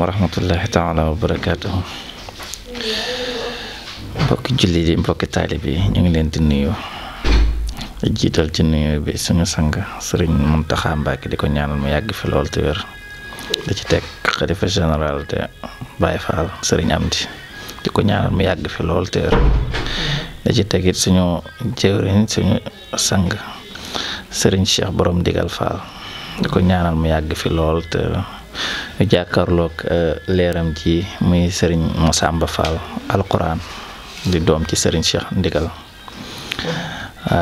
wa rahmatullahi taala wa barakatuh. Mbokki julli di mbokki taalibe yi ñu ngi leen di nuyu jiital ci nuyu bi suñu sang Sëriñ Muntaxa Mbàkke di ko ñaanal mu yàgg fi lool te wér da ci teg xalifa général de Baye Fall Sëriñ Amdi di ko ñaanal mu yàgg fi lool te wér da ci teg it suñu jëwriñ suñu sang Sëriñ Cheikh Borom Digal Fall di ko ñaanal mu yàgg fi lool te ñu jàkkaarloog leeram ji muy Sëriñ Masamba Fall alquran di doom ci Sëriñ Cheikh Ndigal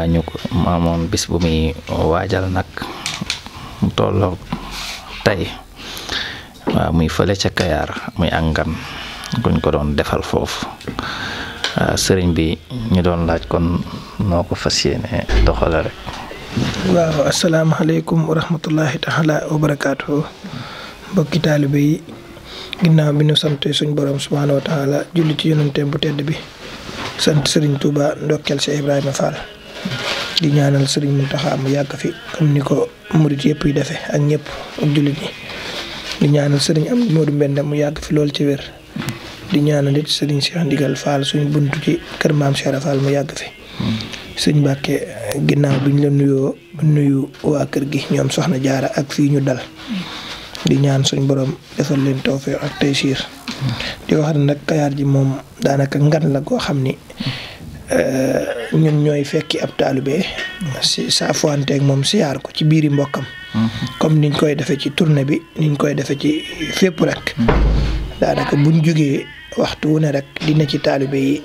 ñu ko amoon bis bu muy waajal nag mu tolloog tey waaw muy fële ca Kayaar muy àngan kuñ ko doon defal foofu sëriñ bi ñu doon laaj kon noo ko fas yéene doxale rek. waaw asalaamaaleykum wa rahmatullahi taala wa barakaatuhu mbokki taalibe yi ginnaaw bi ñu sant suñ borom subhaanahu wa taala julli ci yonenteem bu tedd bi sant Serigne Touba ndokkeel Cheikh Ibrahima Fall di ñaanal Serigne Mountakha mu yàgg fi comme ni ko murit yëpp yi defee ak ñëpp ak jullit ñi di ñaanal Serigne Amdi Modou Mbenda mu yàgg fi lool ci wér di ñaanal it Serigne Cheikh Ndigal Fall suñ buntu ci kër maam Cheikh Fall mu yàgg fi sëñ Mbàkke ginnaaw bi ñu la nuyoo nuyu waa kër gi ñoom soxna Jaara ak fii ñu dal di ñaan suñ borom defal leen tawfeex ak taysiir di wax ne nag Kayaar ji moom daanaka ngan la goo xam ni ñun ñooy fekki ab taalibe si saafuwanteeg moom siyaar ko ci biiri mbokkam comme niñ koy defee ci tournée bi niñ koy defee ci fépp rek daanaka buñ jógee waxtu wu ne rek dina ci taalibe yi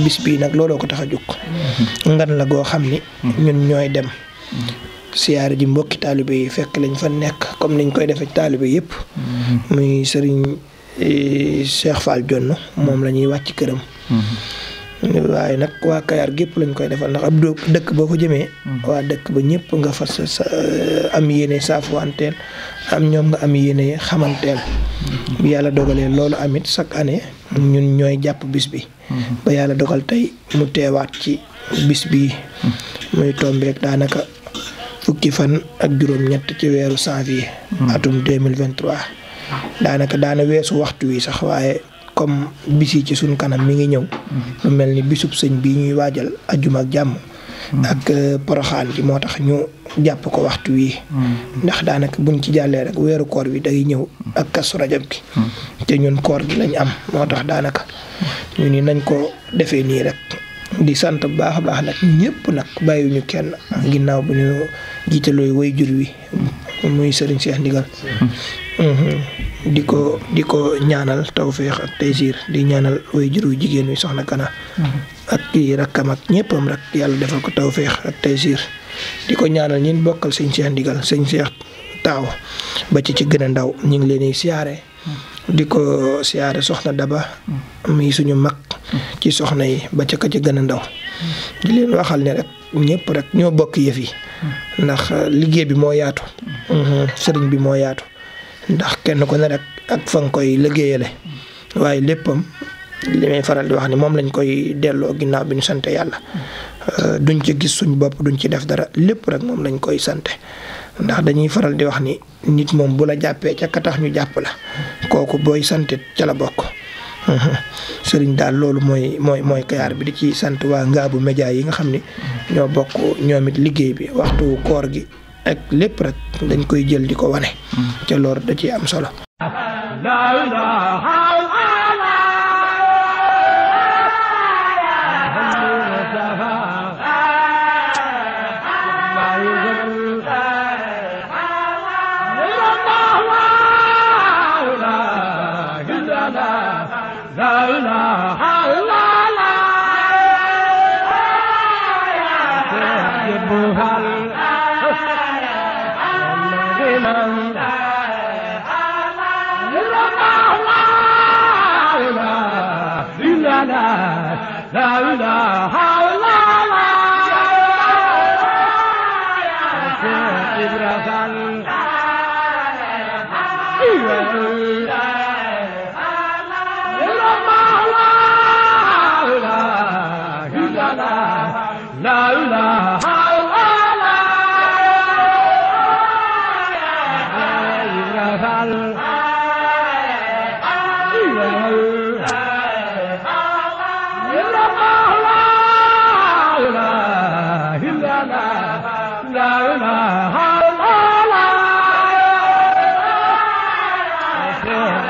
bis bii nag looloo ko tax a jóg ngan la goo xam ni ñun ñooy dem siyaare ji mbokki taalibe yi fekk lañ fa nekk comme niñ koy defee taalibe yëpp muy sëriñ Cheikh Fall Jonn moom la ñuy wàcc këram waaye nag waa Kayaar gépp lañ koy defal ndax ab dëkk boo fa jëmee waa dëkk ba ñëpp nga fa sa am yéene saafuwanteel am ñoom nga am yéene xamanteel bi yàlla dogalee loolu amit chaque année ñun ñooy jàpp bis bi ba yàlla dogal tey mu teewaat ci bis bi muy tombeek daanaka fukki fan ak juróom-ñett ci weeru janvier atum 2023 daanaka daana weesu waxtu wi sax waaye comme bis yi ci suñ kanam mi ngi ñëw lu mel ni bisub sëñ bi ñuy waajal ajjuma ak jàmm ak poroxaan ji moo tax ñu jàpp ko waxtu wi ndax daanaka buñ ci jàllee rek weeru koor bi day ñëw ak Kazu Rajab gi te ñun koor gi lañ am moo tax daanaka ñu ni nañ ko defee nii rek di sant bu baax a baax nag ñëpp nag bàyyiwuñu kenn ginnaaw bu ñu jiitalooy way jur wi muy Serigne Cheikh Ndigal di ko ñaanal tawféex ak taysiir di ñaanal way jur wi jigéen wi soxna Kana ak kii rakkam ak ñëppam rek yàlla defal ko tawféex ak taysiir di ko ñaanal ñin bokkal sëñ Cheikh Ndigal sëñ Cheikh Taaw ba ci gën a ndaw ñu ngi leen di siyaare di ko siyaare soxna Daba muy suñu mag ci soxna yi ba ca ka ci gën a ndaw di leen waxal ne rek ñëpp rek ñoo bokk yëf yi ndax liggéey bi moo yaatu sëriñ bi moo yaatu ndax kenn ko ne rek ak fa nga koy liggéeyale waaye léppam li may faral di wax ni moom lañ koy delloo ginnaaw bi ñu sante yàlla duñ ci gis suñ bopp duñ ci def dara lépp rek moom lañ koy sante ndax dañuy faral di wax ni nit moom bu la jàppee ca ka tax ñu jàpp la kooku booy santit ca la bokk sëriñ daal loolu mooy Kayaar bi di ci sant waa Ngaabu Média yi nga xam ni ñoo bokk ñoom it liggéey bi waxtu koor gi ak lépp rek dañ koy jël di ko wane ca loolu da ciy am solo La la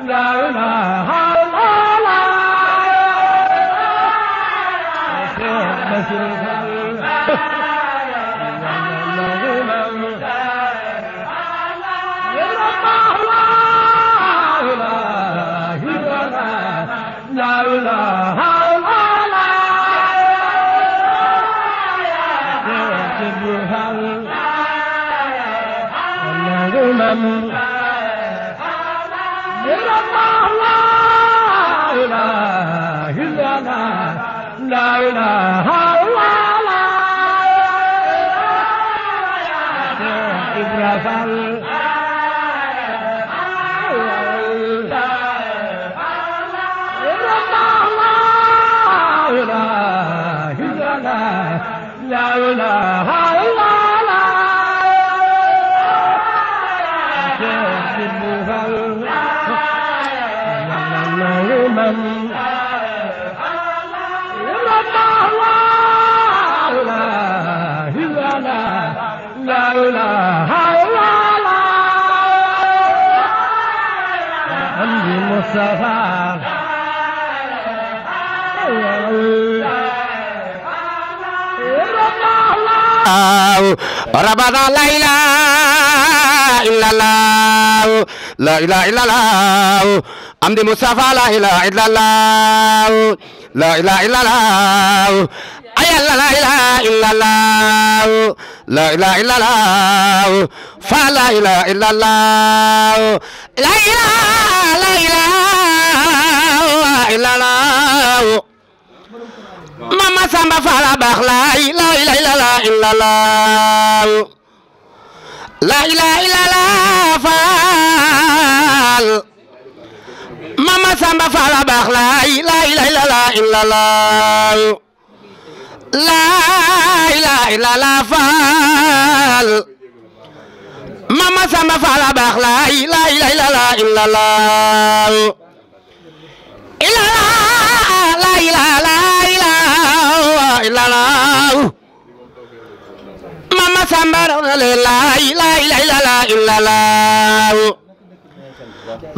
la la ربنا لا إله إلا الله لا إله إلا الله عبد مصطفى لا إله إلا الله لا إله إلا الله أي لا إله إلا الله لا إله إلا الله فلا إله إلا الله لا إله إلا الله Mama Samba Fall baax la ilaha illallah la ilaha illallah Fall Mama Samba Fall baax la ilaha illallah la ilaha illallah Fall Mama Samba Fall baax la ilaha illallah la ilaha illallah Mama Samba la ilaha illallah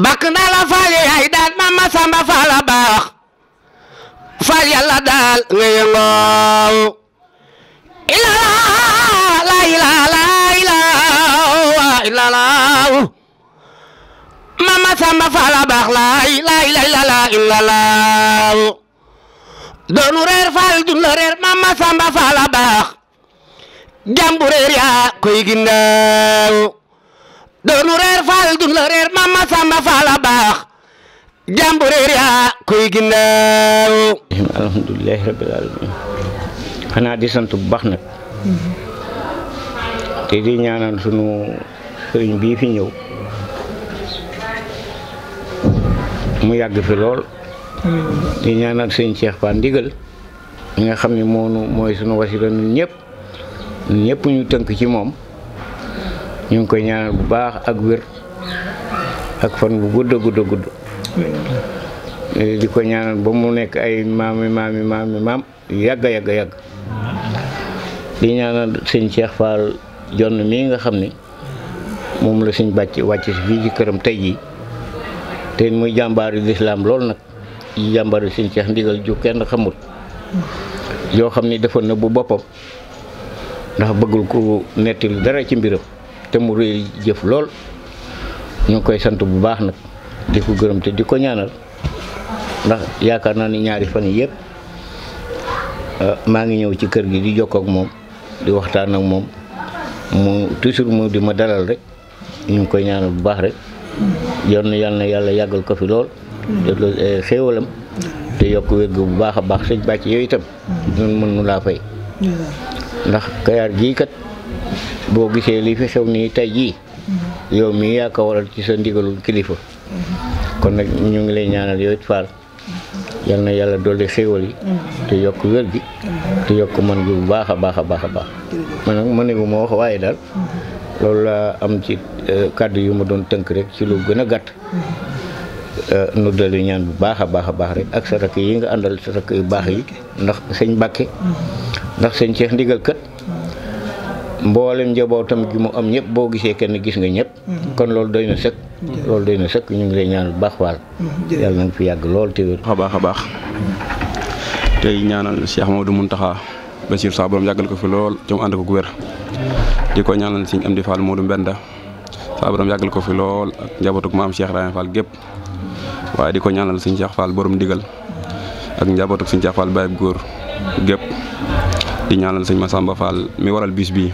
bak na la Fall ay daal Mama Samba Fall baax Fall Yàlla daal nga yëngoo la ilaha illallah Mama Samba Fall baax la ilaha illallah doonu reer Fall dun la reer Mama Samba Fall baax jambu reer yaa koy ginnaaw doonu reer Fall dun la reer Mama Samba Fall baax jambu reer yaa koy ginnaaw. Alhamdulillahi rabbil alamin xanaa di sant bu baax nag te di ñaanal sunu sëriñ bii fi ñëw mu yàgg fi lool di ñaanal sëñ Cheikh Fall Ndigal ñi nga xam ne mooy sunu wasila ñun ñëpp ñu tënk ci moom ñu ngi koy ñaanal bu baax ak wér ak fan bu gudd di ko ñaanal ba mu nekk ay maam yàgg di ñaanal sëñ Cheikh Fall jonn mii nga xam ne moom la sëñ wàcc si fii ci këram tey jii te muy jàmbaari lislaam lool nag yi jàmbaari sëñ Cheikh Ndigal ju kenn xamul yoo xam ni defoon na bu boppam ndax bëggul ko nettali dara ci mbiram te mu rëy jëf lool ñu ngi koy sant bu baax nag di ko gërëm te di ko ñaanal ndax yaakaar naa ni ñaari fan yi yëpp maa ngi ñëw ci kër gi di jokkoo ak moom di waxtaan ak moom mu toujours mu di ma dalal rek ñu ngi koy ñaanal bu baax rek yal na yàlla yàggal ko fi lool te xéewalam te yokk wér gu bu baax a baax sëñ bàcc yooyu itam ñun mën nu laa fay ndax Kayaar gii kat boo gisee li fi xew nii tey jii yow mii yaa ko waral ci sa ndigalul kilifa kon nag ñu ngi lay ñaanal yow it Fall yal na yàlla dolli xéewal yi te yokk wér gi te yokk mën gi bu baax a baax man nag mënegu ma wax waaye daal loolu laa am ci kàddu yu ma doon tënk rek ci lu gën a gàtt nu dali ñaan bu baax a baax rek ak sa rakk yi nga àndal sa rakk yu baax yi ndax sëñ Mbàkke ndax sëñ Cheikh Ndigal kat mboolem njabootam gi mu am ñëpp boo gisee kenn gis nga ñëpp kon loolu doy na sëkk ñu ngi lay ñaan bu baax Fall yàlla na nga fi yàgg lool te wér baax a baax tey ñaanal Cheikh Mamadou Mountakha Bassir sa borom yàggal ko fi lool ci mu ànd ko wér di ko ñaanal sëñ Amdi Fall Modou Mbenda sa borom yàggal ko fi lool ak njabootuk maam Cheikh Ibrahima Fall gépp waaye di ko ñaanal sëñ Cheikh Fall borom ndigal ak njabootu sëñ Cheikh Fall Baye góor gépp di ñaanal sëñ Massamba Fall mi waral bis bi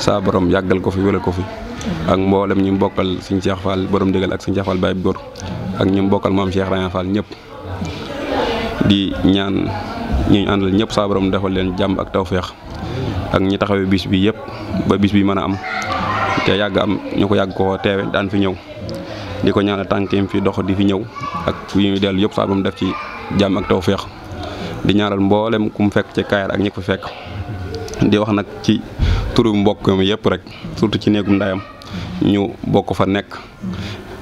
saa borom yàggal ko fi wéral ko fi ak mboolem ñi mbokkal sëñ Cheikh Fall borom digal ak sëñ Cheikh Fall Baye góor ak ñi mbokkal maam Cheikh Raya Fall ñëpp di ñaan ñi àndal ñëpp saa borom defal leen jàmm ak tawféex ak ñi taxawee bis bi yëpp ba bis bi mën a am te yàgg am ñu ko yàgg koo teewe daan fi ñëw di ko ñaanal tànkeem fi dox di fi ñëw ak yu ñu dellu yëpp saa borom def ci jàmm ak tawféex di ñaanal mboolem ku mu fekk ci Kayar ak ñi ko fekk di wax nag ci turu mbokk mi yëpp rek surtout ci néegum ndayam ñu bokk fa nekk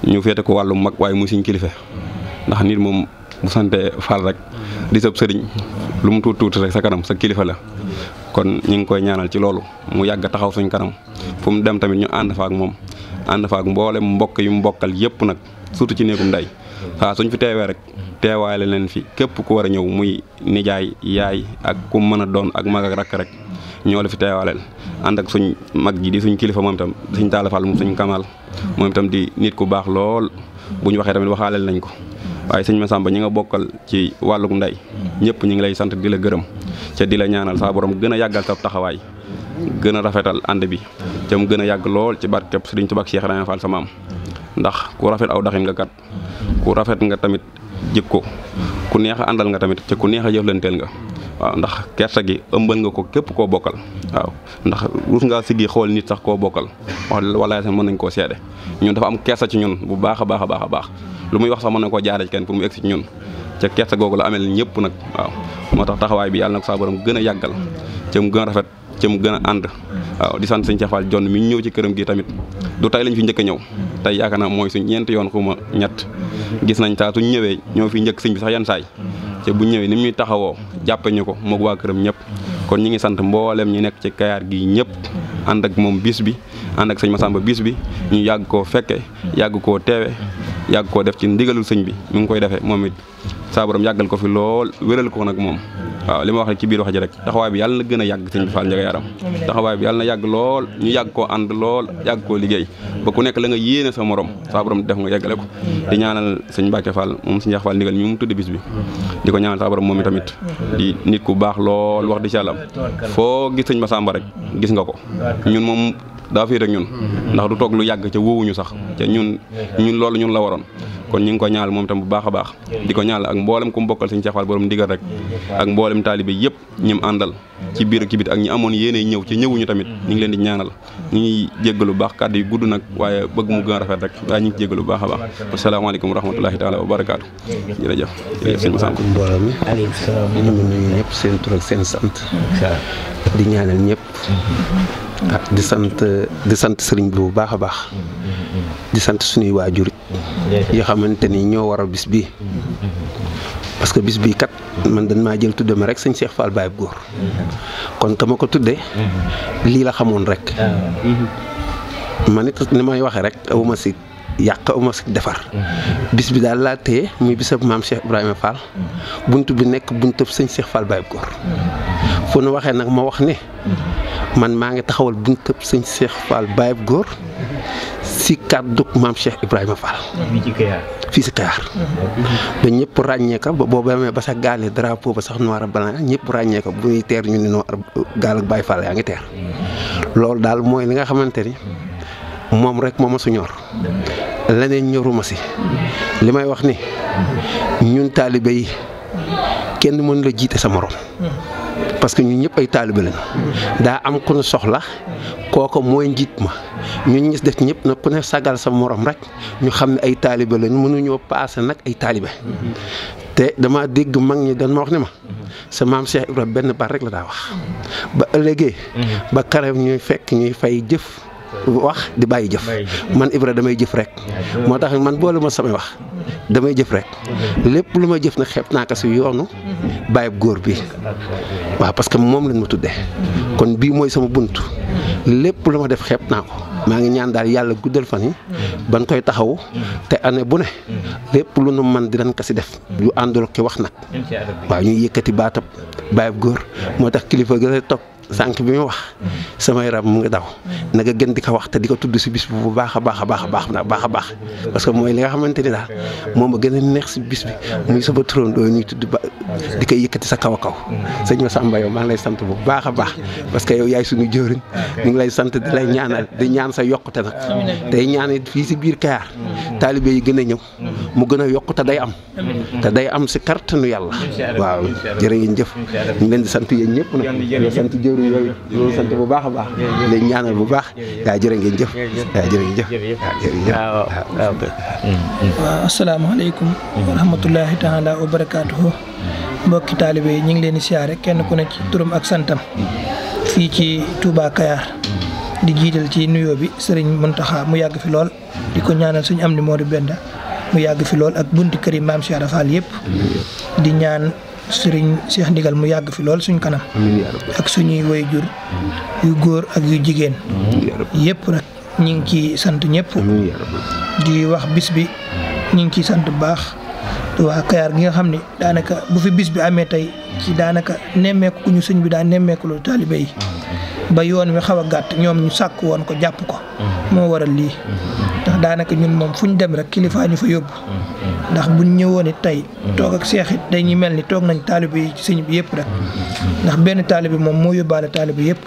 ñu féete ko wàllu mag waaye mu suñ kilifa ndax nit moom bu sante Fall rek di sab sëriñ lu mu tuuti rek sa kanam sa kilifa la kon ñu ngi koy ñaanal ci loolu mu yàgg taxaw suñ kanam fu mu dem tamit ñu ànd fa ak moom ànd fa ak mboolem mbokk yu mu bokkal yëpp nag surtout ci néegum nday waaw suñ fi teewee rek teewaale leen fi képp ku war a ñëw muy nijaay yaay ak ku mën a doon ak mag ak rakk rek ñoo la fi teewaaleel ànd ak suñ mag ji di suñ kilifa moom itam suñ Talla Fall moom suñ Kamal moom itam di nit ku baax lool bu ñu waxee tamit waxaaleel nañ ko waaye sëñ Massamba ñi nga bokkal ci wàlluk ndey ñëpp ñu ngi lay sant di la gërëm ca di la ñaanal saa borom gën a yàggal sa taxawaay gën a rafetal ànd bi ca mu gën a yàgg lool ci barkeb Sëriñ Tuubaa Cheikh Raya Fall sa maam ndax ku rafet aw daxin nga kat ku rafet nga tamit jikko ku neex a àndal nga tamit ca ku neex a jëflanteel nga waaw ndax kersa gi ëmbal nga ko képp koo bokkal waaw ndax rus ngaa siggi xool nit sax koo bokkal wax walaay sax mën nañ koo seede ñun dafa am kersa ci ñun bu baax a baax a baax a baax lu muy wax sax mën na koo jaare ci kenn pour mu egsi ci ñun ca kersa googu la amel ñëpp nag waaw moo tax taxawaay bi yàlla na ko saa borom gën a yàggal ca mu gën a rafet ca mu gën a ànd waaw di sant sëñ Cheikh Fall Jonn mi ñu ñëw ci këram gi tamit du tey lañ fi njëkk a ñëw tey yaakaar naa mooy suñ ñeenti yoon xuma ñett gis nañ saa suñ ñëwee ñoo fi njëkk sëñ bi sax yan saay te bu ñëwee ni muy taxawoo jàppe ñu ko moog waa këram ñëpp kon ñi ngi sant mboolem ñi nekk ci Kayar gi ñëpp ànd ak moom bis bi ànd ak sëñ Massamba bis bi ñu yàgg koo fekke yàgg koo teewe yàgg koo def ci ndigalul sëñ bi mi ngi koy defee moom it saa borom yàggal ko fi lool wéral ko nag moom waaw li ma wax rek ci biir wax ji rek taxawaay bi yàlla na gën a yàgg sëñ bi Fall Ndiaga Yaram taxawaay bi yàlla na yàgg lool ñu yàgg koo ànd lool yàgg koo liggéey ba ku nekk la nga yéene sa morom saa borom def nga yeggale ko di ñaanal sëñ Mbacke Fall moom sëñ Cheikh Fall ndigal mi mu tudd bis bi di ko ñaanal saa borom moom i tamit di nit ku baax lool wax di ci yàlla foo gis sëñ Massamba rek gis nga ko ñun moom daa fii rek ñun ndax du toog lu yàgg ca wóowuñu sax ca ñun loolu ñun la waroon kon ñu ngi ko ñaanal moom itam bu baax a baax di ko ñaanal ak mboolem ku mu bokkal sëñ Cheikh Fall borom ndigal rek ak mboolem taalibe yëpp ñi mu àndal ci biir ak ci biti ak ñi amoon yéene ñëw ci ñëwuñu tamit ñu ngi leen di ñaanal ñu ngi jéggalu baax kàddu yi gudd nag waaye bëgg mu gën a rafet rek waaye ñu ngi jéggalu bu baax a baax asalaamaaleykum wa rahmatulahi taala wa barakaatu jërëjëf sëñ Massamba mbooloo mi ñu ngi nuyu ñëpp seen tur ak seen sant di ñaanal ñëpp di sant sëriñ bi bu baax a baax di sant suñuy waajur yoo xamante ni ñoo waral bis bi parce que bis bi kat man dañ maa jël tudde ma rek sëñ Cheikh Fall Baye góor kon ka ma ko tudde lii la xamoon rek man it ni may waxee rek awuma si yàq awuma si defar bis bi daal laa téye muy bisab maam Cheikh Ibrahima Fall bunt bi nekk buntab sëñ Cheikh Fall Baye góor fu nu waxee nag ma wax ne man maa ngi taxawal buntab sëñ Cheikh Fall Baye góor si kàddu maam Cheikh Ibrahima Fall fii si Kayar ba ñëpp ràññee ko ba boo demee ba sax gaale drapeau ba sax noir blanc ñëpp ràññee ko bu ñuy teer ñu ni noir gaal ak Baye Fall yaa ngi teer loolu daal mooy li nga xamante ni moom rek moo ma su ñor leneen ñoruma si li may wax ni ñun taalibe yi kenn mën la jiite sa morom parce que ñun ñëpp ay taalibe lañu daa am ku nu soxla kooku mooy njiit ma ñun ñis def ñëpp nag ku ne sagal sa morom rek ñu xam ne ay taalibe lañu mënuñoo paase nag ay taalibe te dama dégg mag ñi dañ ma wax ne ma sa maam Cheikh Ibrahima benn baat rek la daa wax ba ëllëgee ba karew ñuy fekk ñuy fay jëf wax di bàyyi jëf man Ibra damay jëf rek moo tax man boole ma samay wax damay jëf rek lépp lu ma jëf nag xeeb naa ko si yoonu bàyyib góor bi waaw parce que moom lañ ma tuddee kon bii mooy sama bunt lépp lu ma def xeeb naa ko maa ngi ñaan daal yàlla guddal fan yi ban koy taxawu te année bu ne lépp lu nu man dinañ ko si def yu àndul ki wax nag waaw ñuy yëkkati baatab bàyyib góor moo tax kilifa gi lay toog sànq bi mu wax sama yaram mu ngi daw na nga gën di ko wax te di ko tudd si bis bi bu baax a baax a baax a baax na baax a baax parce que mooy li nga xamante ni daal moom a gën a neex si bis bi muy sama turandoo ñuy tudd ba di koy yëkkati sa kaw a kaw sëñ Massamba yow maa ngi lay sant bu baax a baax parce que yow yaay suñu jëwriñ ñu ngi lay sant di lay ñaanal di ñaan sa yokkute nag tey ñaan fii si biir Kayar taalibe yi gën a ñëw mu gën a yokku te day am si kartanu yàlla waaw jërë ngeen jëf ñu leen di sant yéen ñëpp nag di sant jëwriñ yooyu loolu sant bu baax a baax leen ñaanal bu baax yaa jërë ngeen jëf yaa jërë ngeen jëf waaw asalaamaaleykum wa rahmatullahi taala wa barakaatuhu mbokki taalibe yi ñu ngi leen di siyaare kenn ku ne ci turam ak santam fii ci Touba Kayar di jiital ci nuyoo bi sëriñ Muntaxa mu yàgg fi lool di ko ñaanal suñu am ni Modou Benda mu yàgg fi lool ak bunti kër yi maam Cheikh Rafal yëpp di ñaan sëriñ Cheikh Ndigal mu yàgg fi lool suñ kanam ak suñuy waajur yu góor ak yu jigéen yëpp nag ñu ngi ciy sant ñëpp di wax bis bi ñu ngi ciy sant bu baax waa Kayar gi nga xam ni daanaka bu fi bis bi amee tey ci daanaka nemmeeku ku ñu sëñ bi daan nemmeeku loolu taalibe yi ba yoon wi xaw a gàtt ñoom ñu sàkk woon ko jàpp ko moo waral lii ndax daanaka ñun moom fu ñu dem rek kilifaa ñu fa yóbbu ndax buñ ñëwoon it tey toog ak seex it dañuy mel ni toog nañ taalibe yi ci sëñ bi yëpp rek ndax benn taalibe moom moo yóbbaale taalibe yëpp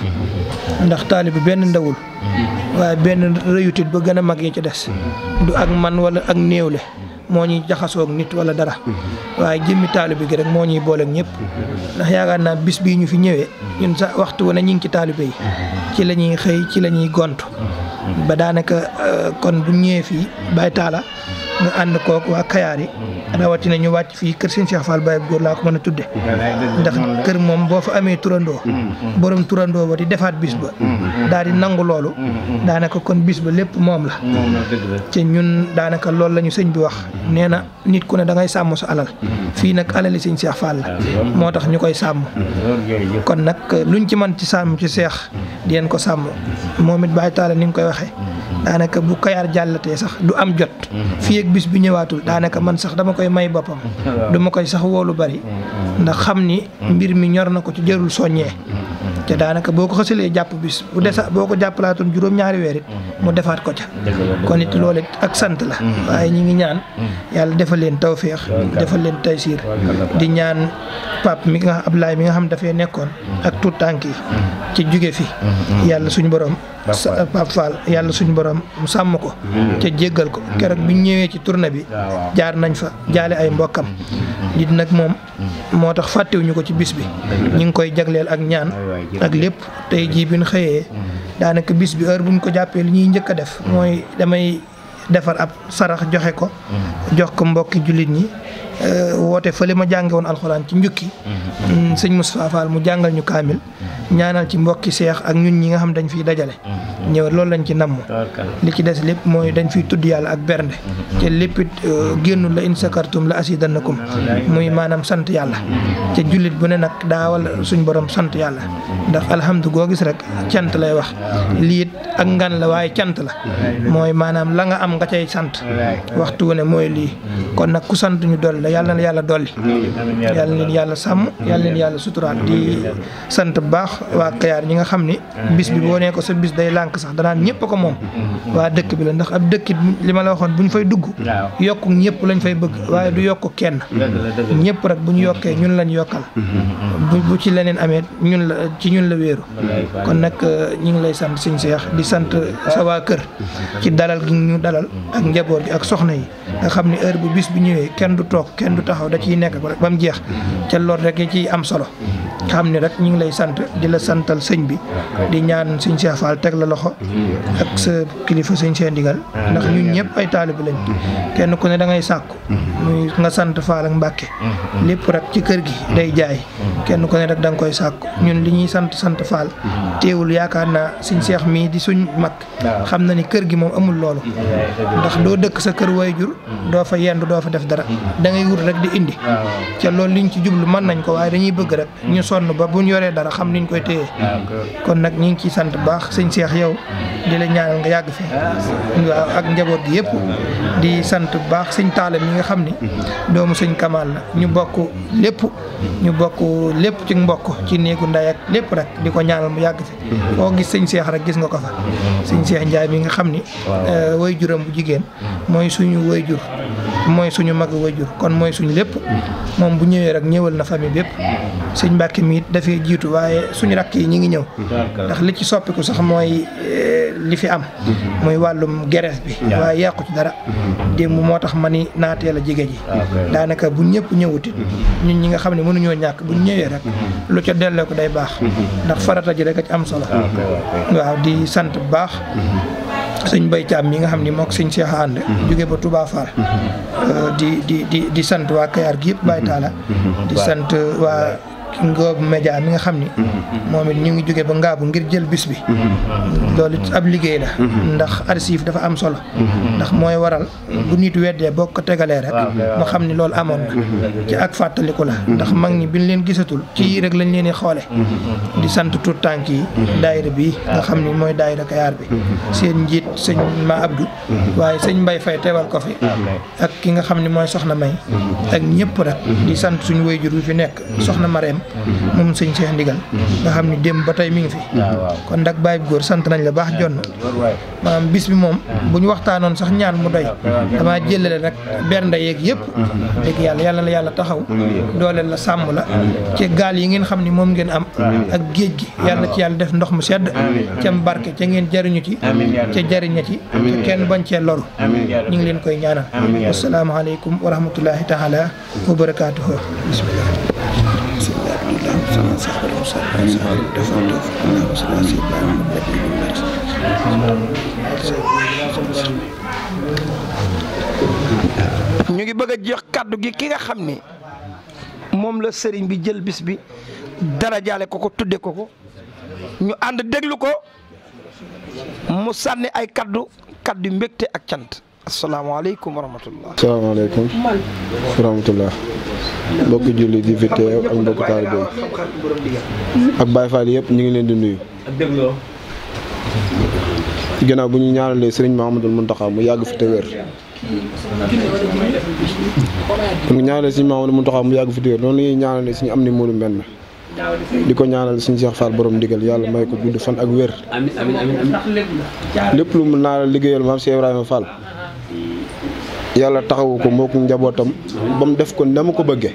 ndax taalibe benn ndawul waaye benn rëyutit ba gën a mag yi ci des du ak man wala ak néewle moo ñuy jaxasoog nit wala dara waaye jëmmi taalibe gi rek moo ñuy booleeg ñëpp ndax yaakaar naa bis bii ñu fi ñëwee ñun sax waxtu wane ñu ngi ci taalibe yi ci la ñuy xëy ci la ñuy gontu ba daanaka kon bu ñëwee fii Baye Talla nga ànd koog waa Kayar yi rawatina ñu wàcc fii kër Sëñ Cheikh Fall Baye góor laa ko mën a tudde ndax kër moom boo fa amee turandoo borom turandoo ba di defaat bis ba daal di nangu loolu daanaka kon bis ba lépp moom la te ñun daanaka loolu la ñu sëñ bi wax nee na nit ku ne da ngay sàmm sa alal fii nag alali Sëñ Cheikh Fall la moo tax ñu koy sàmm kon nag luñ ci mën ci sàmm ci seex di leen ko sàmm moom it Baye Talla ni nga koy waxee daanaka bu Kayar jàllatee sax du am jot fii ak bis bi ñëwaatul daanaka man sax dama koy may boppam du ma koy sax woolu bari ndax xam ni mbir mi ñor na ko ci jërul soññee te daanaka boo ko xësalee jàpp bis bu desa boo ko jàppalaatoon juróom-ñaari weer it mu defaat ko ca kon it loolu it ak sant la waaye ñi ngi ñaan yàlla defal leen tawféex defal leen taysiir di ñaan Pape mi nga Ablaye mi nga xam dafay nekkoon ak tout tànk yi ci jóge fi yàlla suñu borom Pape Fall yàlla suñu borom mu sàmm ko te jéggal ko keroog biñ ñëwee ci tournée bi jaar nañ fa jaale ay mbokkam nit nag moom moo tax fàttewuñu ko ci bis bi ñu ngi koy jagleel ak ñaan ak lépp tey jii bi ñu xëyee daanaka bis bi heure buñ ko jàppee li ñuy njëkk a def mooy damay defar ab sarax joxe ko jox ko mbokki jullit ñi woote fële ma jànge woon alxuraan ci njukki sëñ Moustapha Fall mu jàngal ñu kaamil ñaanal ci mbokki seex ak ñun ñi nga xam dañ fiy dajale ñëw loolu lañ ci namm li ci des lépp mooy dañ fiy tudd yàlla ak bernde te lépp it génnul la in sakartum la asidannakum muy maanaam sant yàlla te jullit bu ne nag daa wala suñ borom sant yàlla ndax alhamdu goo gis rek cant lay wax lii it ak ngan la waaye cant la mooy maanaam la nga am nga cay sant waxtu wu ne mooy lii kon nag ku sant ñu dolli la yàlla na yàlla dolli yàlla leen yàlla sàmm yàlla leen yàlla suturaal di sant bu baax waa Kayar ñi nga xam ni bis bi boo nee ko sa bis day lànk sax danaan ñëpp ko moom waa dëkk bi la ndax ab dëkkit li ma la waxoon bu ñu fay dugg yokku ñëpp lañ fay bëgg waaye du yokk kenn ñëpp rek bu ñu yokkee ñun lañ yokkal bu ci leneen amee ñun la ci ñun la wéeru kon nag ñu ngi lay sant Sëñ Seex di sant sa waa kër ci dalal gi ñu dalal ak njaboot gi ak soxna yi nga xam ni heure bu bis bi ñëwee kenn du toog kenn du taxaw da ciy nekk ba mu jeex ca lool rek ciy am solo xam ni rek ñu ngi lay sant di la santal sëñ bi di ñaan Sëñ Cheikh Fall teg la loxo ak sa kilifa Sëñ Cheikh Ndigal ndax ñun ñëpp ay taalibe lañ kenn ku ne da ngay sàkku muy nga sant Fall ak Mbàkke lépp rek ci kër gi day jaay kenn ku ne rek da nga koy sàkku ñun li ñuy sant Fall teewul yaakaar naa Sëñ Cheikh mii di suñ mag xam na ni kër gi moom amul loolu ndax doo dëkk sa kër waajur doo fa yendu doo fa def dara da ngay wut rek di indi ca loolu liñ ci jublu mën nañ ko waaye dañuy bëgg rek ñu sonn ba buñ yoree dara xam niñ koy téye kon nag ñu ngi ciy sant baax Sëñ Cheikh yow di la ñaanal nga yàgg fi waaw ak njaboot gi yëpp di sant baax Sëñ Talla mi nga xam ni doomu sëñ Kamal la ñu bokk lépp ci mbokk ci néegu nday ak lépp rek di ko ñaanal mu yàgg fi foo gis sëñ Cheikh rek gis nga ko fa sëñ Cheikh Ndiaye mi nga xam ni way juram bu jigéen mooy suñu way jur mooy suñu mag way jur kon mooy suñu lépp moom bu ñëwee rek ñëwal na famille bépp sëñ Mbàkke mi it dafay jiitu waaye suñu rakk yi ñi ngi ñëw ndax li ci soppiku sax mooy li fi am muy wàllum gerees bi waaye yàqu ci dara démb moo tax ma ni naateel a jige ji daanaka bu ñëpp ñëwutit ñun ñi nga xam ne mënuñoo ñàkk bu ñëwee rek lu ca delloo ko day baax ndax farata ji rek a ci am solo waaw di sant bu baax sëñ Bay Caam mi nga xam ni mook sëñ Cheikh ànd jóge ba Touba Fall di sant waa Kayaar gi yëpp Baye Talla di sant waa Ngoobu Média mi nga xam ni moom it ñu ngi jóge ba Ngaabu ngir jël bis bi loolu ab liggéey la ndax archive dafa am solo ndax mooy waral bu nit weddee boo ko tegalee rek mu xam ni loolu amoon na ci ak fàttaliku la ndax mag ñi biñ leen gisatul ci yii rek lañ leen di xoole di sant tout tànk yi daayira bi nga xam ni mooy daayira Kayaar bi seen njiit sëñ Ma Abdou waaye sëñ Mbay Fay teewal ko fi ak ki nga xam ni mooy soxna May ak ñëpp rek di sant suñu wayjur wi fi nekk soxna Mareem moom sëñ Cheikh Ndigal nga xam ni démb ba tey mi ngi fi kon nag baay bu góor sant nañ la baax jonn maanaam bis bi moom bu ñu waxtaanoon sax ñaan mu doy damaa jëlale rek bernde yeeg yëpp dëgg yàlla la yàlla taxaw dooleel la sàmm la ci gaal yi ngeen xam ni moom ngeen am ak géej gi yàlla ci yàlla def ndox mu sedd ca barke ca ngeen jariñu ci ca jariña ci ca kenn bañ cee loru ñu ngi leen koy ñaanal asalaamaaleykum wa rahmatullahi taala wa barakaatuhu bismillah ñu ngi bëgg a jox kàddu gi ki nga xam ni moom la sëriñ bi jël bis bi dara jaale ko tudde ko ñu ànd déglu ko mu sànni ay kaddu mbégte ak cant asalaamaaleykum wa rahmatullah. asalaamaaleykum wa rahmatullah mbokki julli di fi teew ak mbokki taalibe ak Baay Faal yëpp ñu ngi leen di nuyu. ginnaaw bu ñu ñaanalee sëriñ Mahamadul Muntaxa mu yàgg fi te wér. bu ñu ñaanalee sëriñ Mahamadul Muntaxa mu yàgg fi te wér noonu la ñuy ñaanalee suñu am ni Mourou Mbenn di ko ñaanal suñu Cheikh Fall borom ndigal yàlla may ko gudd fan ak wér. lépp lu mu naa liggéeyal maam Cheikh Ibrahima Fall yàlla taxawu ko moo ko njabootam ba mu def ko na mu ko bëggee.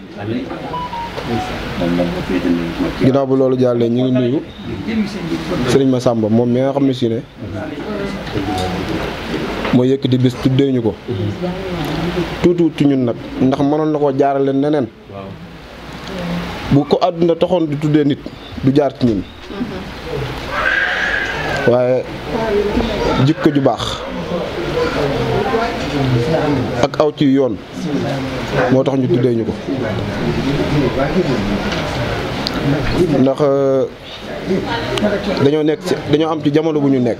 ginnaaw bu loolu jàllee ñu ngi nuyu sëriñ Massamba moom mi nga xam ne si ne moo yëkkati bis tuddee ñu ko tuuti ñun nag ndax mënoon na koo jaarale neneen bu ko àdduna taxoon di tuddee nit du jaar ci ñun waaye jikko ju baax ak aw ci yoon moo tax ñu tuddee ñu ko ndax dañoo am ci jamono bu ñu nekk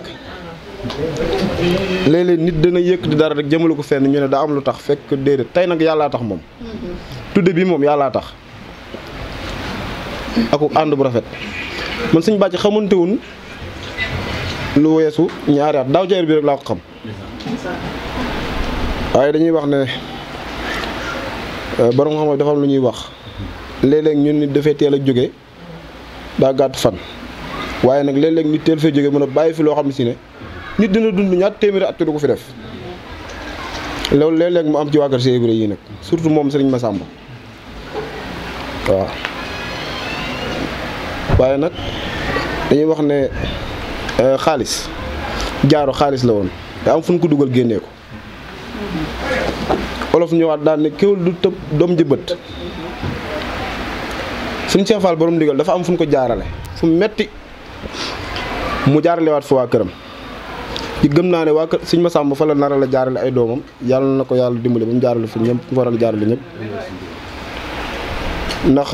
léeg-léeg nit dana yëkkati dara rek jëmale ko fenn ñu ne daa am lu tax fekk déedéet tey nag yàllaa tax moom tudde bi moom yàllaa tax aku ànd bu rafet man suñ bàcc xamantewun lu weesu ñaari at daaw jeer bi rek laa ko xam waaye dañuy wax ne borom xam-xam dafa am lu ñuy wax léeg-léeg ñun nit dafay teel a jóge daa gàtt fan waaye nag léeg-léeg nit teel fee jóge mën a bàyyi fi loo xam ne si ne nit dina dund ñaar téeméeri at te du ko fi def loolu léeg-léeg mu am ci waa kër Cheikh Ibra yi nag surtout moom Serigne Massamba waaw waaye nag dañuy wax ne xaalis jaaro xaalis la woon te am fu ñu ko dugal génnee ko olof ñëwaat daan ne kéwal du tëb doom jëbët suñ Cheikh Fall borom ndigal dafa am fu ñu ko jaarale fu metti mu jaaralewaat fa waa këram ci gëm naa ne waa kër suñ Massamba fa la nara la jaarale ay doomam yàlla na ko yàlla dimbali ba mu jaarale fi ñëpp mu waral jaarale ñëpp ndax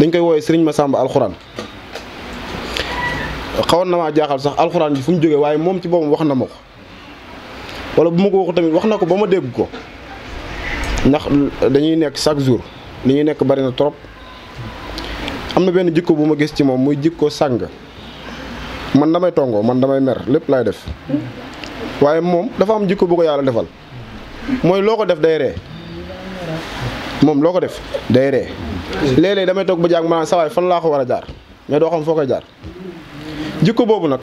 dañ koy wooye sëriñ Massamba alxuraan xawoon na maa jaaxal sax alxuraan ji fu mu jógee waaye moom ci boppam wax na ma ko wala bu ma ko waxu tamit wax na ko ba ma dégg ko ndax dañuy nekk chaque jour li ñuy nekk bari na trop am na benn jikko bu ma gis ci moom muy jikko sàng man damay tongoo man damay mer lépp laay def waaye moom dafa am jikko bu ko yàlla defal mooy loo ko def day ree moom loo ko def day ree léeg-léeg damay toog ba jàng maanaam sawaay fan laa ko war a jaar mais doo xam foo koy jaar jikko boobu nag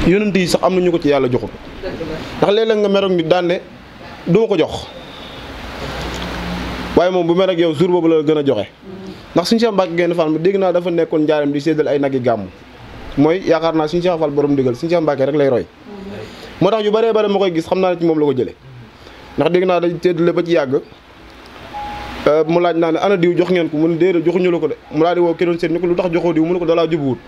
yonent yi sax am na ñu ko ci yàlla joxul ndax léeg-léeg nga meroog nit daan ne du ma ko jox waaye moom bu meroog yow jour boobu la gën a joxe ndax suñu Cheikh Mbacke Gaïndé Fatma dégg naa dafa nekkoon njaaram di séddal ay nag yi gàmm mooy yaakaar naa suñu Cheikh Fall borom ndigal suñu Cheikh Mbacke rek lay roy moo tax yu bëree bëri ma koy gis xam naa ne ci moom la ko jëlee ndax dégg naa dañ séddale ba ci yàgg mu laaj naa ne ana diw jox ngeen ko mu ne déedéet joxuñu la ko de mu laa di woo ki doon seet ni ko lu tax joxoo diw mu ne ko dalaa jubuwut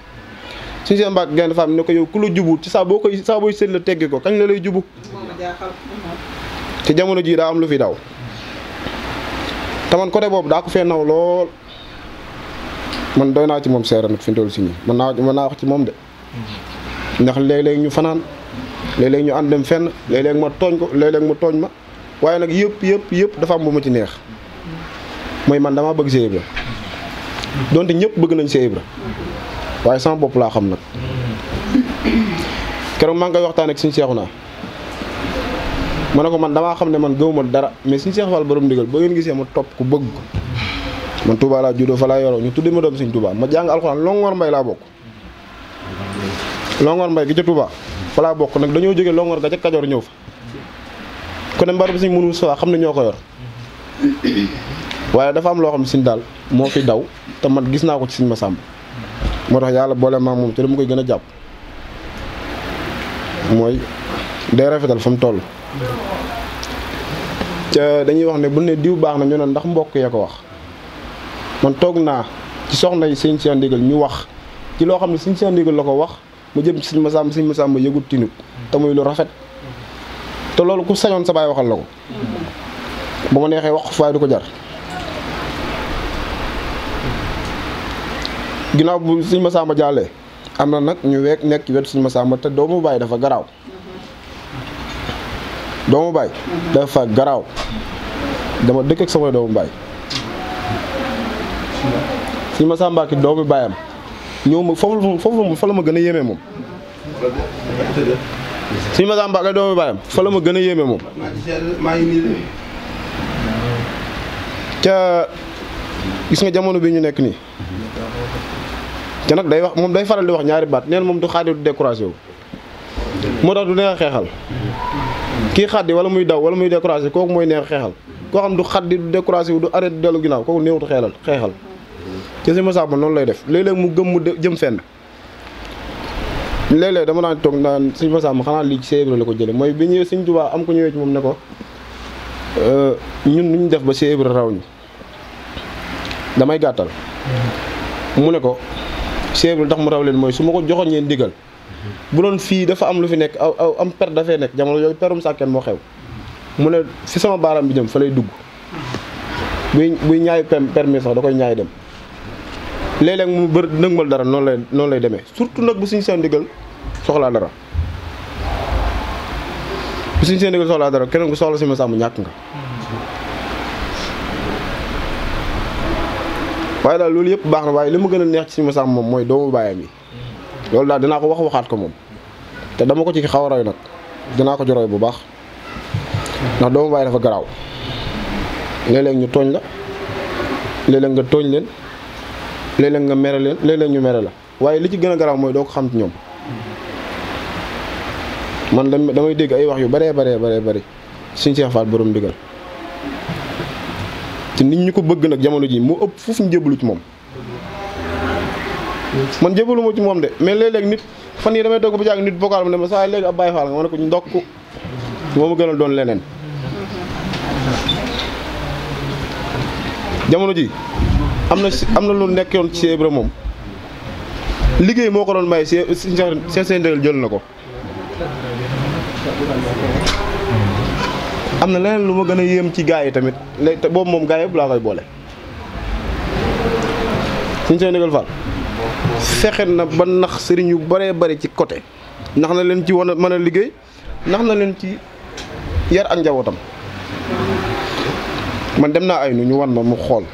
suñu Cheikh Mbacke Gaïndé Fatma ne ko yow ku la jubuwut ci saa booy seet la teggi ko kañ la lay jubu te jamono jii daa am lu fi daw te man côté boobu daa ko fee naw lool man doy naa ci moom seera nag fi mu toll si nii mën naa wax ci moom de ndax léeg-léeg ñu fanaan léeg-léeg ñu ànd dem fenn léeg-léeg ma tooñ ko léeg-léeg mu tooñ ma waaye nag yëpp dafa am bu ma ci neex mooy man damaa bëgg Cheikh Ibra donte ñëpp bëgg nañ Cheikh Ibra waaye sama bopp laa xam nag keroog maa ngi koy waxtaan ak suñu Cheikhouna ma ne ko man damaa xam ne man gëwuma dara mais suñu Cheikh Fall borom ndigal ba ngeen gisee ma topp ku bëgg ko man Touba laa juddoo fa laa yoroo ñu tudde ma doom Sëñ Touba ma jàng alxuraan Longoor Mbay laa bokk Longoor Mbay gi ca Touba fa laa bokk nag dañoo jóge Longoor ga ca Kajoor ñëw fa kon mbar bi Sëñ mënu soi xam ne ñoo ko yor waaye dafa am loo xam ne Sëñ daal moo fi daw te man gis naa ko ci Sëñ Massamba moo tax yàlla boole maa moom te dama koy gën a jàpp mooy day rafetal fa mu toll ca dañuy wax ne bu ne diw baax na ñu ne ndax mbokk ya ko wax man toog naa ci soxna yi Sëñ Cheikh Ndigal ñu wax ci loo xam ne Sëñ Cheikh Ndigal la ko wax mu jëm ci Sëñ Massamba yëgut tinut te muy lu rafet te loolu ku sañoon sa baay waxal la ko ba ma neexee wax faay du ko jar ginnaaw bu Sëñ Massamba jàllee am na nag ñu nekk ci wetu Sëñ Massamba te doomu baay dafa garaaw doomu baay dafa garaaw dama dëkk ak sama doomu baay Sëñ Massamba ki doomu baayam ñëw ma foofu fa la ma gën a yéeme moom Sëñ Massamba ki doomu baayam fa la ma gën a yéeme moom ca gis nga jamono bi ñu nekk nii te nag day wax moom day faral di wax ñaari baat neen moom du xaadi du découragé wu moo tax du neex a xeexal kii xaddi wala muy daw wala muy découragé kooku mooy neex a xeexal koo xam du xaddi du découragé wu du arrêté dellu ginnaaw kooku néewut xeexal te Sëñ Massamba noonu lay def léeg-léeg mu gëm mu jëm fenn léeg-léeg dama naan toog naan Sëñ Massamba xanaa lii ci Cheikh Ibra la ko jële mooy bi ñëwee Sëñ Tuubaa am ko ñëwee ci moom ne ko ñun nu ñu def ba Cheikh Ibra raw ñu damay gàttal mu ne ko Cheikh Ibra tax mu raw leen mooy su ma ko joxoon ngeen digal bu doon fii dafa am lu fi nekk aw am per dafay nekk jamono yooyu perum sàkkeen moo xew mu ne fi sama baaraam bi jëm fa lay dugg buy ñaay permis sax da koy ñaay dem léeg-léeg mu bër nëgmal dara noonu lay demee surtout nag bu Sëñ Cheikh Ndigal soxlaa dara bu Sëñ Cheikh Ndigal soxlaa dara keneen ku soxla Sëñ Massamba ñàkk nga waaye daal loolu yëpp baax na waaye li ma gën a neex ci Sëñ Massamba moom mooy doomu baayam yi loolu daal dinaa ko waxaat ko moom te dama ko ci xaw a roy nag dinaa ko ci roy bu baax ndax doomu baay dafa garaaw léeg-léeg ñu tooñ la léeg-léeg nga tooñ leen léeg-léeg nga mere leen léeg-léeg ñu mere la waaye li ci gën a garaaw mooy doo ko xam ci ñoom man damay dégg ay wax yu bëree bëri Sëñ Cheikh Fall borom ndigal te nit ñi ko bëgg nag jamono ji moo ëpp foofu ñu jébbalu ci moom man jébbalu ma ci moom de mais léeg-léeg nit fan yi damay toog ba jàng nit vocal mu ne ma saa léegi ab Baay Faal nga ma ne ko ndokk moo ma gënal doon leneen jamono ji am na lu nekkoon ci Cheikh Ibra moom liggéey moo ko doon may Cheikh Ndigal jël na ko am na leneen lu ma gën a yéem ci gaa yi tamit léegi boobu moom gaa yëpp laa koy boole Sëñ Cheikh Ndigal Fall fexe na ba nax sëriñ yu bëree bëri ci côté nax na leen ci wan a mën a liggéey nax na leen ci yar ak njabootam man dem naa Aynu ñu wan ma mu xool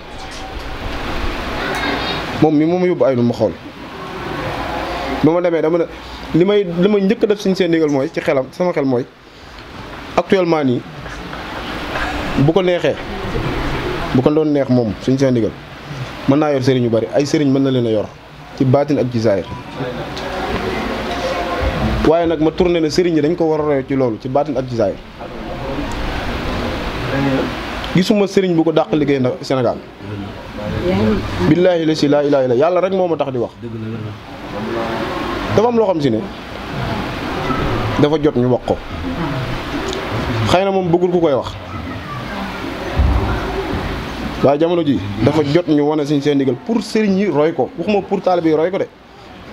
moom mi moom yóbbu Aynu mu xool ba ma demee dama ne li may njëkk a def Sëñ Cheikh Ndigal mooy ci xelam sama xel mooy actuellement nii bu ko neexee bu ko doon neex moom suñ seen ndigal mën naa yor sëriñ yu bari ay sëriñ mën na leen a yor ci baatin ak ci zaahir waaye nag ma tourné ne sëriñ yi dañ ko war a roy ci loolu ci baatin ak ci zaahir gisuma sëriñ bu ko dàq liggéey ndax Sénégal billaahi la si laa ilaaha illa yàlla rek moo ma tax di wax dafa am loo xam si ne dafa jot ñu wax ko xëy na moom bëggul ku koy wax waaye jamono ji dafa jot ñu wane suñ seen ndigal pour sëriñ yi roy ko waxuma pour taalibe yi roy ko de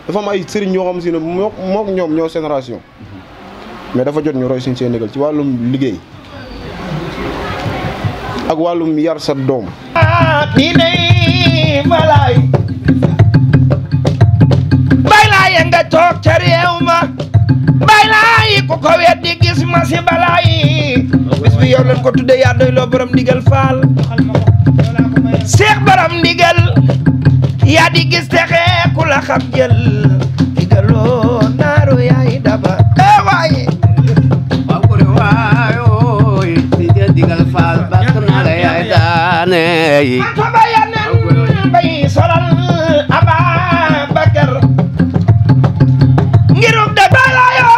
dafa am ay sëriñ ñoo xam si ne mook ñoom ñoo génération mais dafa jot ñu roy suñ seen ndigal ci wàllum liggéey ak wàllum yar sa doom diine malaay bay laay nga toog ca réew ma bay laay ku ko weddi gis ma si balaay bis bi yow leen ko tudde yaa doy loo borom ndigal faal seex borom ndigal yaa di gis texe ku la xam jël ndigaloo naaru yaay daba waaye digal faal bakk na la yaay daane yi man fa bayanen bay solal Ababakar ngiruk de balayo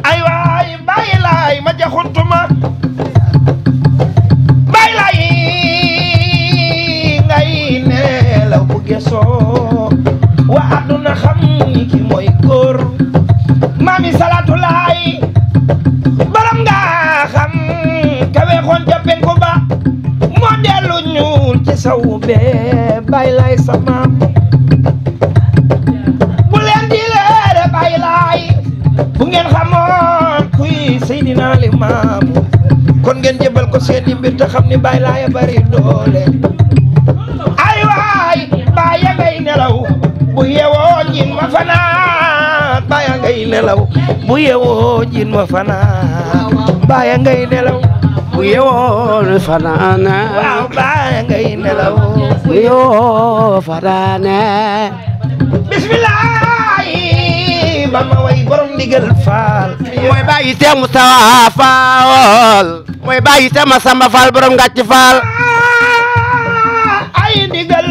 ay waay bay laay ma jaxuntuma bay laay ngay neelaw bu gesoo wa àdduna xam ni ki mooy góor maami salaatu laay borom nga xam kawe xoon ca penku ba moo dellu ñuul ci saw bee bay lay sa maam bu leen di leere bay lay bu ngeen xamoon kuy Seydina Limaamu kon ngeen jëbal ko seeni mbir te xam ni bay lay bari doole ay waay baya ngay nelaw bu yewoo ñin ma fanaan baya ngay nelaw bu yewoo ñin ma fanaan baya ngay nelaw bu yewoon fanaane waaw baya ngay nelaw bu yewoo fanaane bismillaahi ba ma way borom ndigal faal mooy bàyyi Seex Mustafa Faal mooy bàyyi Seex Masamba Faal borom ngàcc faal ay ndigal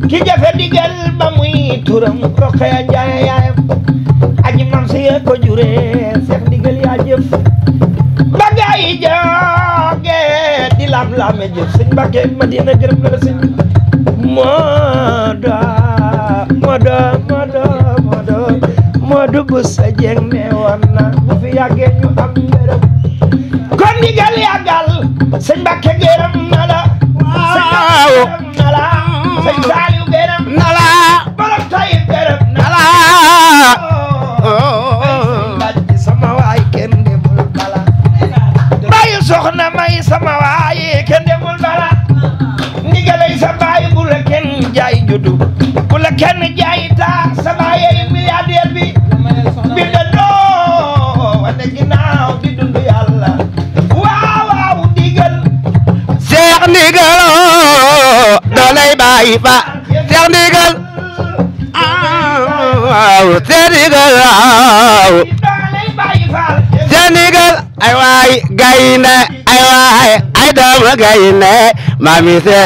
ki jafe ndigal ba muy turam Rokhaya Njaay yaayam aji mam si ko jure Seex ndigal yaa jëf ba gaay jooge di lam-lame jëf sëñ Mbàkke Madina gërëm na la sëñ Moodu bu sa jeng ne woon na bu fi yàggee ñu am ngërëm kon ndigal yàggal sëñ Mbàkke gërëm na la waaw na la sëñ Saaliw gërëm na la borom Tayif gërëm na la sama waay kenn demul bala bàyyi soxna may sama waay kenn demul bala ndigalay sa baay bu la kenn jaay juddu bu la kenn jaay taar sa baay milliardaire bi bi da doo wane ginnaaw di dund yàlla waaw waaw ndigal Seex ndigal doo lay bàyyi fa Seex ndigal waaw Seex ndigal waaw Seex ndigal ay waay gaynde ay waay ay doomu gaynde mami se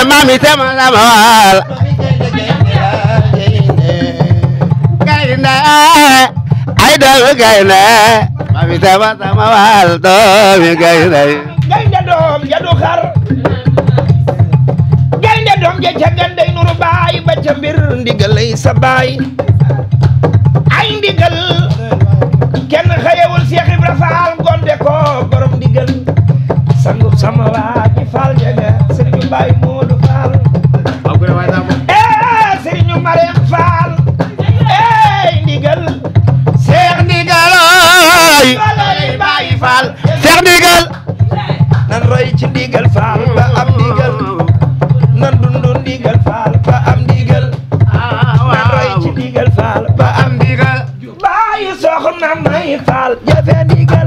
mami se ma sama wal gaynde ay doomu gaynde mami se ma sama wal doomi gaynde gaynde doom ja du xar gaynde doom ja ca ganday nuru baay ba ca mbir ndigal lay sa baay ay ndigal kenn xëyewul Seex Ibra Faal gonde ko borom ndigal sangu sama waaji Faal jega Sëriñu Baay Moodu Faal Sëriñu Mareem Faal ndigal Seex ndigal lay Baay Faal Seex ndigal nan roy ci ndigal Faal ba am ndigal nan dundu ndigal Faal ba am ndigal nan roy ci ndigal Faal ba am ndigal bàyyi soxna may Faal jafe ndigal